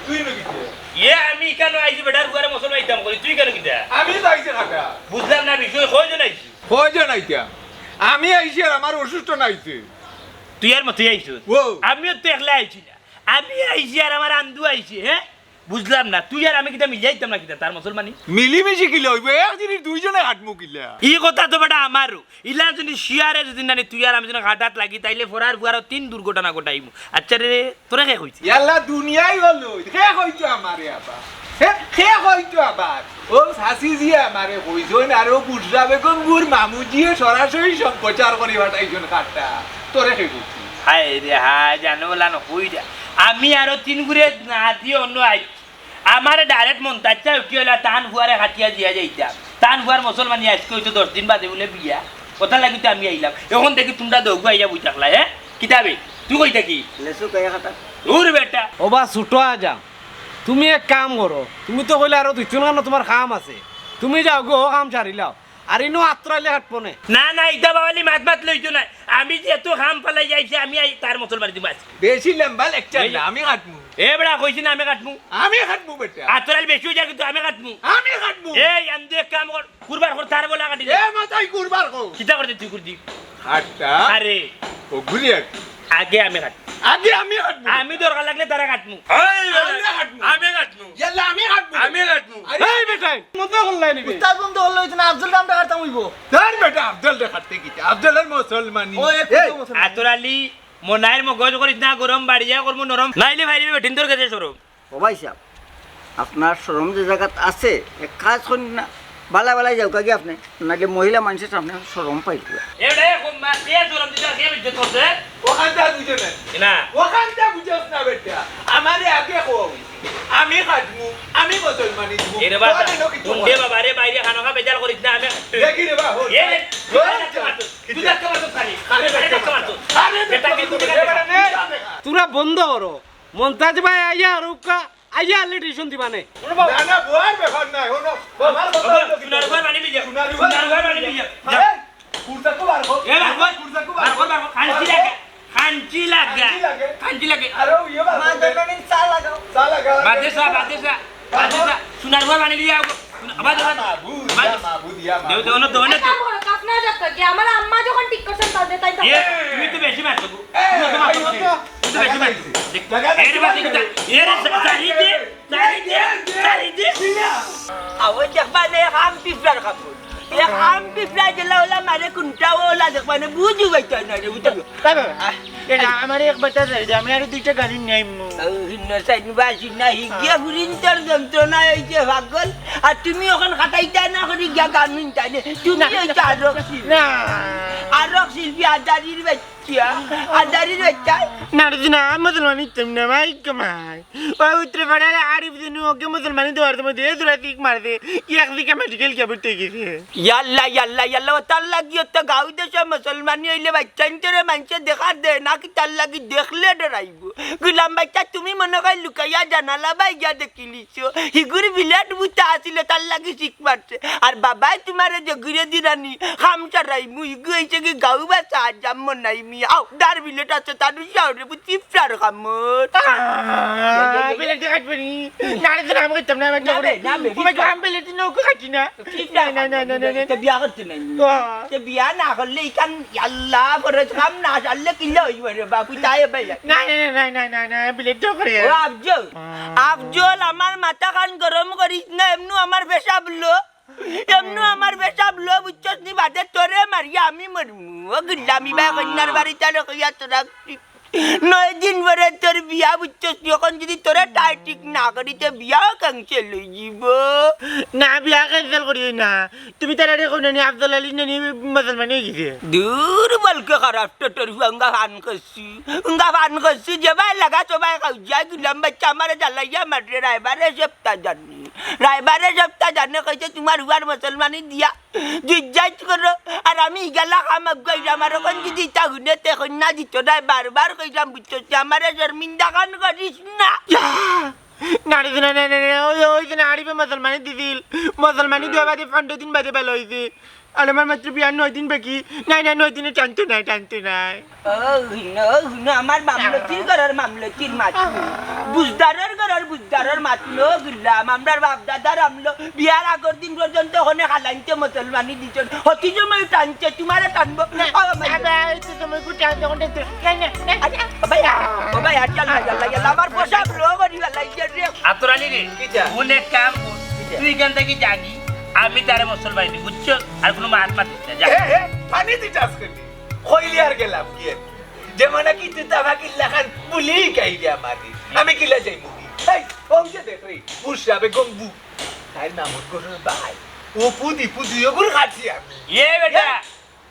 তুই নু কিতা? এ, আমি কেন আইছি বেটার ঘরে মুসলমান ইতাম করি, তুই কেন কিতা? আমি তো আইছি কাকা। বুঝলাম না বিষয়, কয়জন আইছি? কয়জন আইতা? আমি আইছি আর আমার অসুস্থ নাইছে। তুই আর মতই আইছো? ও। আমিও তো একলা আইছি না। আমি আইছি আর আমার আন্দু আইছে, হ্যাঁ? বুঝলাম না, তুই আর আমি কিতা মিলিয়া আইতাম না কিতা, তার মুসলমানি? মিলিমিশি কিলা অইবো? এক জিনিস দুইজনে খাটমু কিলা? ই কথা তো বেটা আমারও। ইলা যদি শিয়ারে যদি নানি তুই আর আমি যদি খাটাত লাগি, তাইলে ফরার ফুয়ারও তিন দুর্ঘটনা ঘটাইমু। আচ্ছা রে, তোরে কে কইছে? ইয়াল্লা দুনিয়াই হলো, কে কইতো আমারে আবার? হে, কে কইতো আবার? ও শাশি জি আমারে কইছইন, আর ও বুঝরা বেগম গুর মামুজিয়ে সরাসরি সম্প্রচার করি পাঠাইছইন খাটটা। তোরে কে কইছে? হায় রে হায়, জানো ওলা না কইরা। আমি আরো তিন ঘুরে না দিয়ে অন্য আই। আমারে ডাইরেক্ট মন্তাজ চাই উঠি অইলা, তান ফুয়ারে খাটিয়া দিয়া যাইতাম। তান ফুয়ার মুসলমানি আজকে হইতো দশ দিন বাদে বলে বিয়া। কথা লাগি তো আমি আইলাম। এখন দেখি তোমরা দৌগু আইয়া বই থাকলা, হ্যাঁ? কিতাবে? তুই কই থাকি? লেসু কয়া খাতা। দূর বেটা। ও বা ছোট আজা, তুমি এক কাম করো, তুমি তো কইলে আরো দুই তিন খানো তোমার কাম আছে, তুমি যাও গো, ও কাম সারিলাও। আর ইনো আত্রাইলে হাঁটবো নে। না, না, ইতা বাবালি মাত মাত লইতো না। আমি যে এত কাম ফালাই যাইছি, আমি আই-, তার মুসলমানি দিমু আজকে। বেশি লম্বা লেকচার না, আমি কাটমু। এ বেটা, কইছি না আমি কাটমু। আমি কাটমু বেটা। আত্রাইল বেশি হয়ে যায় কিন্তু আমি কাটমু। আমি কাটমু। এই, আমি এক কাম কর, কুরবার কর, তার বলা কাটি দে। এ মাথায় কুরবার কর। কিতা করতে তুই করতি? হাটটা। আরে। ও ঘুরিয়ে আগে আমি কাটমু। আগে আমি কাটমু। আমি দরকার লাগলে তারা কাটমু। এই বেটা, আমি কাটমু। আমি কাটমু। ইয়াল্লা, আমি কাটমু। আমি কাটমু। আরে এই বেটাই, মজা করলাই নিবি। উস্তাদ বন্ধ করলে হইতো না, আফজল দামটা কাটতাম হইবো। তার বেটা আফজল রে কাটতে কিতা? আফজল আর মুসলমানি। ও, একটু এই। তো মুসলমান। আতর আলী, মনাইর মগজ করিস না, গরম বাড়িয়া করমু নরম। নাইলে ভাই রে বেটিন তোর কাছে সরো। ও ভাই সাহেব, আপনার শরম যে জায়গাত আছে, এক কাজ করুন না, বালা বালাই যাও কাকি আপনি, নাকি মহিলা মানুষের সামনে শরম পাইল। এ রে, কোন মা, কে শরম দিতে, কে বিদ্যুৎ করছে? ওখানটা বুঝে না। না। ওখানটা বুঝছ না বেটা। আমারে আগে কওয়া হইছে। আমি কাটমু, আমি মুসলমানি দিমু। এ রে বাবা, ওখানে লোক কিছু কোন দে করে। বাবা রে, বাইরে খানো খা, বেজাল করিস না, আমি দেখি রে বাবা, এ রে, তুই ধাক্কা মারতো, তুই ধাক্কা মারতো, খালি। আরে আরে ধাক্কা মারতো। আরে বেটা, ধাক্কা কিন্তু মারতো, বেটা, বেটা, বেটা। তোরা বন্ধ করো। মন্তাজ ভাই আইয়া আর উক্কা, আইয়া আলে টিউশন দিবা নে। না, না, বউর ব্যাপার নাই, হনো। আমার কথা হলো কি? সোনার ঘর বানিয়ে লিয়া। সোনার ঘর। সোনার ঘর বানিয়ে লিয়া। আরে, কুর্তা কো বার কর। এ, বার কর। কুর্তা কো বার কর। বার কর। খানচি লাগে। খানচি লাগে। খানচি লাগে। খানচি লাগে। আরে, ইয়ে বার কর। মা, দোকানে চা লাগাও। চা লাগা। বাদে চা, বাদে চা। বাদে চা। সোনার ঘর বানিয়ে লিয়া। আবার যখন মাবুদ, ইয়া মাবুদ, ইয়া দেও, মাবুদ। দেও না, দেও না। এক কাম করো, কাফনা যাক কি? আমার আম্মা যখন ঠিক করছেন, তাহলে তাই থাকো। এ, তুমি তো বেশি মারছো গো। এ, তুমি তো মারছো। তুমি তো বেশি মারছো। দেখ, জায়গা এর দেখতে বাদে পাচ্ছ কিতা? না। এর চারি দে, চারি দে, চারি দে। আও দেখবা নে, আম পিঁপড়ার কাপড়। এ আম পিঁপড়া যেলা ওলা মারে কোনটা ওলা দেখবা নে, বুঝু বাইতে না রে, বুঝতে পারো? তাই না? আহ, আমার এক বাতা ছাড়ি দে, আমি আরো দুইটা গান হুনিয়া আইমু। ও, হিন্ন সাইন বা সিন্না হিগিয়া ফুরিন্তর যন্ত্রণা অইছে পাগল। আর তুমি অখন খাটাইতা না করি গিয়া গান হুনতায় নে। তুমি না, অইছো আরক শিল্পী। না। আরক শিল্পী আজারির বাচ্চা। আজারির বাচ্চা। না রে না, মুসলমান ইতাম না, ভাই কামাই। ওই উত্তরে পাড়ার আরিফ দিনু ওকে মুসলমানি দেওয়ার সময় দিয়ে দুরা তিক মারছে, এক দিকে মেডিকেল গিয়া ভর্তি অই গেছে। ইয়াল্লা, ইয়াল্লা, ইয়াল্লা, ও তার লাগি ও তো গাঁও দেশে মুসলমানি অইলে বাচ্চাইন্তরে মানষে দেখা দেয় না কি, তার লাগি দেখলে ডরাইবো। গুলাম বাচ্চা, তুমি মনে হয় লুকাইয়া জানালা বায় গিয়া দেখিলিছো, হিগুর বিলেট বুতা আছিল, তার লাগি শিক মারছে। আর বাবায় তোমারে যে ঘুরে দিরানি, খাম সারাইমু, হিগু অইছে কি গাঁও বাসা আজাম মনাই মিয়া। আও, দার বিলেট আছে, তার সাউরে বুঝি ফ্রার খামর। আহ, বিলেট কাটবে নি। না রে, না, আমি করতাম না, আমি না রে, না রে, ও ভাই, আমি বিলেট নৌকো কাটি না। ঠিক না, না, না, না, না, না। তো বিয়া করতে নাই। ও। তো বিয়া না করলে ইখান, আল্লাহ, ফরজ কাম না সারলে কিলা অইবো রে বাবু, তাই ভাই। না, না, না, বিলেট তো করে। ও আফজল, আহ। আফজল, আমার মাথা খান গরম করিস না, এমনু আমার পেশাব লো, এমনু আমার পেশাব লো, বুঝছস নি, বাদে তোরে মারিয়া আমি মরমু। ও গুলামি ভাই, কন্যার বাড়ি তাহলে কইয়া তোরা নয় দিন পরে তোর বিয়া, বুঝছস নি? অখন যদি তোরে টাই ঠিক না করি, তে বিয়াও ক্যান্সেল অই যিবো। না, বিয়া ক্যান্সেল করিও না। তুমি তারারে কও না নি, আফজল আলী নানি মুসলমান অই গেছে। দূর বলকে খারাপ তো তোর ফুয়া, উঙ্গা ফান করছি, উঙ্গা ফান করছি, যে ভাই লাগা সবাই খাও, যা গুলাম বাচ্চা আমারে জ্বালাইয়া মাররে, রায়বারে সপ্তাহ জানি, রায়বারে সপ্তাহ জানে কইছে তোমার ফুয়ার মুসলমানি দিয়া জিজ্ঞাস করো, আর আমি ইগালা কাম আগুয়াইরাম, আর অখন যদি ইতা হুনে তে কইন্যা দিত নায়, বারবার কইরাম, বুঝছস নি? আমারে শর্মিন্দা খান করিস না। না রে, না, না, না, না, ওই, ওই দিন আরিফে মুসলমানি দিছিল, মুসলমানি দেওয়া বাদে পনেরো দিন বাদে ভালা অইছে। আর আমার মাত্র বিয়ার নয় দিন বাকি, নাই, নাই, নয় দিনে টানতো নাই, টানতো নাই। ও হুনো, ও হুনো, আমার মামলতির ঘরর মামলতির মাত। বুঝদারর ঘরর বুঝদারর মাত লো গুলাম। আমরার বাপ দাদার আমলো বিয়ার আগর দিন পর্যন্ত হনে খালাইনতে মুসলমানি দিছন। হতি সময় টানছে, তোমারে টানবো। না, ও আমার আবার এই তো সময় গুটা আনতে, ওটা তো, না, না, না। আরে, ও ভাই, ও ভাই, আর ইয়াল্লা, ইয়াল্লা, ইয়াল্লা, আমার পোশাক লো করি ফেলাইছে রে। আতর আলী রে, কিতা? হুন এক কাম কর, কিতা? তুই এখান থাকি যাগি, আমি তারে মুসলমানি দিমু, বুঝছস? আর কুনু মাত মাতিস না, যা। এ, এ, পানি দিতাস কেনে? কইলে আর গেলাম গিয়া। যে মানে কি তুই তামাকির লাখান বুলি গাইরে আমারে। আমি কিলা যাইমু কি? এই, ও যে দেখ রে, বুরসা বেগম বু। তাইর নামর ঘরর ভাই। ও পুদি, পুদি, ওগুলো খাচ্ছি আমি। এ বেটা, এ?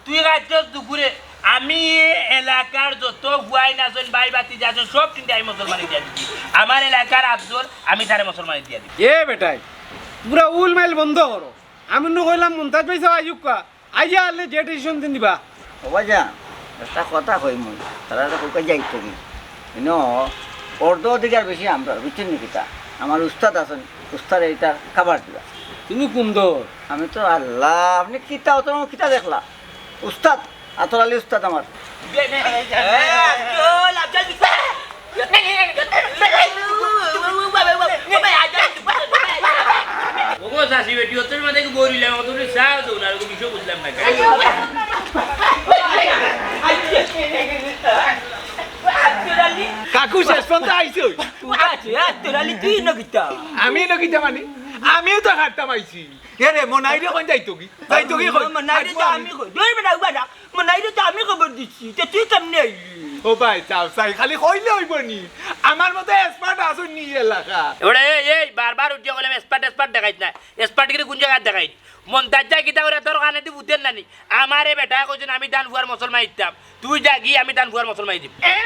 তুই খাচ্ছস দুপুরে। আমি এ এলাকার যত ফুয়াইন আছইন, ভাই ভাতিজা আছইন, সব কিন্তু আমি মুসলমানি দিয়া দিছি। আমার এলাকার আফজল, আমি তারে মুসলমানি দিয়া দিছি। এ বেটাই, পুরা উলমাইল বন্ধ করো। আমি নু কইলাম মুমতাজ ভাই সাহেব আইউক্কা। আইয়া আলে যে ডিসিশন দিন দিবা। ও ভাইজান, একটা কথা কই মুই, তারা তো কউকে যাইতো কি? ইনো, অর্ধ অধিকার বেশি আমরার, বুঝছইন নি কিতা? আমার উস্তাদ আছইন, উস্তাদে ইটা কাভার দিবা। তুমি কুন দল? আমি তো আল্লাহ, আপনে কিতা অত কিতা দেখলা? উস্তাদ, আতর আলী উস্তাদ আমার। ওগো চাচি বেটি, অতর মাঝে কি বই রইলাম, অত করে চা দেও না, আর কোনো বিষয় বুঝলাম না। কাকু শেষ পর্যন্ত আইছো। তুই আছিস, হ্যাঁ? তোর আলি তুই নকিতা? আমি নকিতা মানে? আমিও তো হারতাম আইছি। এ রে, মনাইরে কইন যাইতো কি? যাইতো কি কই? মনাইরে তো আমি কই। ধরবে না, উবা না। মনাইরে তো আমি খবর দিছি। তে তুই কেমনে আইলি? ও ভাই, চাও চাই, খালি কইলে অইবো নি? আমার মতো expert আছইন নি এলাকাত? এবারে এই, এই, বারবার উঠিয়া কইলাম expert, expert দেখাইছ না। Expert গিরি কুন জাগাত দেখাইছ? মন্তাজ যায় কিতা করে তোর কানেদি বুঝের না নি? আমারে বেটায় কইছইন আমি তান ফুয়ার মুসলমানি দিতাম। তুই যাগি, আমি তান ফুয়ার মুসলমানি দিমু। এ,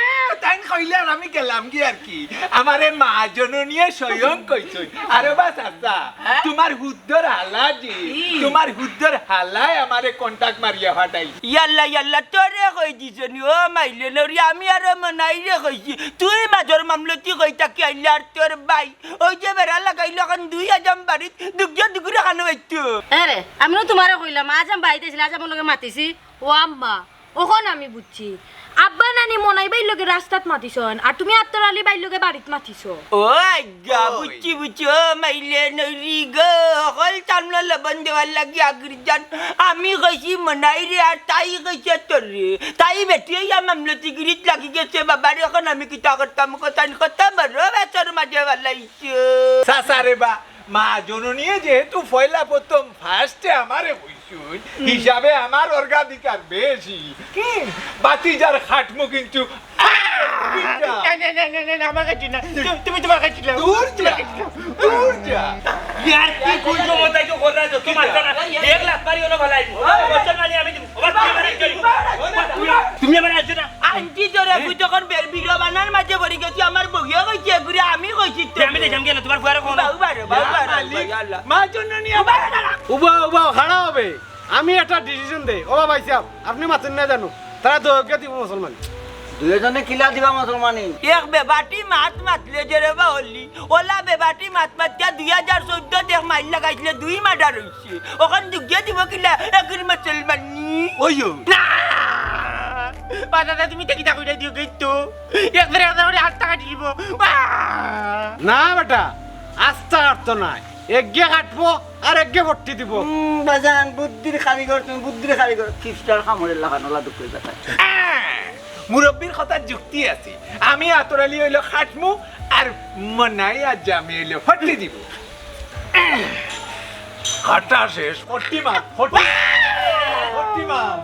তাইন কইলে আর আমি গেলাম কি আর কি? আমারে মা জননীয়ে স্বয়ং কইছইন। আরে বা চাচা, হ্যাঁ? তোমার হুদ্দর হালা যে, কি? তোমার হুদ্দর হালায় আমারে contact মারিয়া ফাটাইল। ইয়াল্লা, ইয়াল্লা, তোরে কই দিছইন নি? ও মাইলে নরি, আমি আরো মনাইরে কইছি। তুই মাজর মামলতি কই থাকি আইলে আর তোর ভাই। ওই যে বেড়া লাগাইল অখন দুই আজাম বাড়িত, দুগিয়া দুগুরে খানো বাইতো। এ রে, আমি নু তোমারে কইলাম, আজাম বাড়িত আইছিল, আজামর লগে মাতিছি। ও আম্মা, অখন আমি বুঝছি। আব্বা নানি মনাই ভাইর লগে রাস্তাত মাতিছইন, আর তুমি আতর আলী ভাইর লগে বাড়িত মাতিছো। ও আইগা, ওই। বুঝছি, বুঝছি, ও মাইলে নরি গো, হকল চামড়া লবণ দেওয়ার লাগি আগুর জান। আমি কইছি মনাইরে, আর তাই কইছে তোরে। তাই বেটি অইয়া মামলতিগিরিত লাগি গেছে, বাবারে, অখন আমি কিতা করতাম, কত, কত বড় বেচর মাঝে ফালাইছে। চাচা রে বা, মা জননীয়ে যেহেতু পয়লা প্রথম first-এ আমারে কইছইন, হুম। হিসাবে আমার অগ্রাধিকার বেশি। কি? ভাতিজার খাটমু কিন্তু না, না, না, না, না, না, আমার কাছে না। তু-, তুমি তোমার কাছে যাও। দূর যা। তোমার কাছে যাও। দূর যা। ইয়ার কি কুল জমতাই তো কররা, যত মারতা না। এক লাখ মারি ওনো ফালাইমু। বছর মারি আমি দিমু। ওবা, তুমি আমার একজন। তুমি আমার একজন না। আন্টি তোরে, তুই যখন বের বিরো বানার মাঝে পড়ি গেছি, আমার বউয়ে কইছে, এগুরে আমি কইছি তো। আমি দেখলাম কেন তোমার ফুয়ারে কখনো? বাবু বারো, বাবু বারো, মালিক, ভাই আল্লাহ। মা জন্য নিয়ে বাবু বারো। উবা, উবা, খাড়া হবে। আমি একটা ডিসিশন দেই। ও বাবা সাহেব, আপনি মাতেন না জানো, তারা দুইওগিয়ে দিব মুসলমান। দুইজনে কিলা দিবা মুসলমানি? এক বেবাটি মাত মাতলে যে রে বা হলি, ওলা বেবাটি মাত মাতিয়া দুই হাজার চৌদ্দ দেখ মাইল লাগাইছিলে দুই মার্ডার হইছে। ওখান দুগিয়ে দিব কিলা এগুর মুসলমানি? ওইও। না! বাবা দাদা, তুমি তো কিতা কইরা দিও গেই তো? একবারে একবারে আট টাকা দিব। না বেটা, আস্তা কাটতো নাই, এগিয়ে কাটবো আর এগিয়ে ভর্তি দিব। হুম, বাজান, বুদ্ধির কারিগর তুমি, বুদ্ধির কারিগর। খ্রিস্টার কামড়ের লাখান ওলা দুঃখের কথা। মুরব্বীর কথার যুক্তি আছে। আমি আতর আলী হইলো খাটমু, আর মনাই আর জামি হইলো ফটলি দিব। খাটা শেষ, ফটলি মার, ফটলি, ফটলি মার।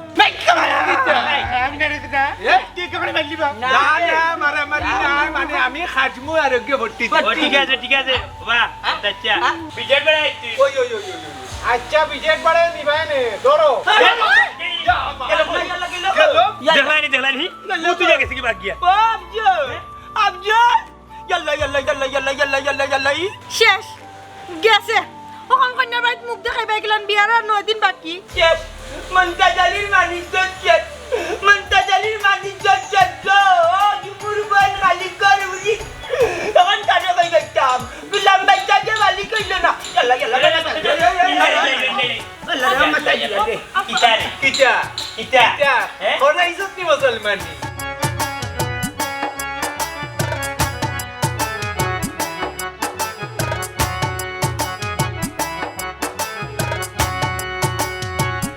আমি না রে দিদা। এ? তুই কেমন মারলি বা? না, না, মারামারি না, মানে আমি খাটমু আর ওকে ফটলি দিব। ও, ঠিক আছে, ঠিক আছে। বাবা, আচ্ছা, আচ্ছা। বিজেট বেড়াই তুই। ওই, ওই, ওই, ওই, ওই। আচ্ছা, বিজেট বাড়াই নিবাই নে, ধরো। গেল, গেল, গেল। গেল। দেখলাইনি, দেখলাইনি। গেল। তুই গেছে কি বাগিয়া? ও, আফজল, আফজল। ইয়াল্লা, ইয়াল্লা, ইয়াল্লা। শেষ। গেছে। অখন কইন্যার বাড়িত মুখ দেখাইবা গেলাম, বিয়ার আর নয় দিন বাকি। শেষ। মন্তাজ আলীর মানিজ্য শেষ। মন্তাজ আলীর মানিজ্য শেষ গো। ও, দুপুর বল খালি কর উলি। তখন কানে কই দেখতাম। গুলাম বাইচ্চা যে মালিক হইল না। ইয়াল্লা, ইয়াল্লা, ইয়াল্লা, ইয়াল্লা। আল্লাহ রহমত আলী দে। কিতা রে? কিতা? কিতা? কিতা? হ্যাঁ? কোন ইজ্জত নি মুসলমানি?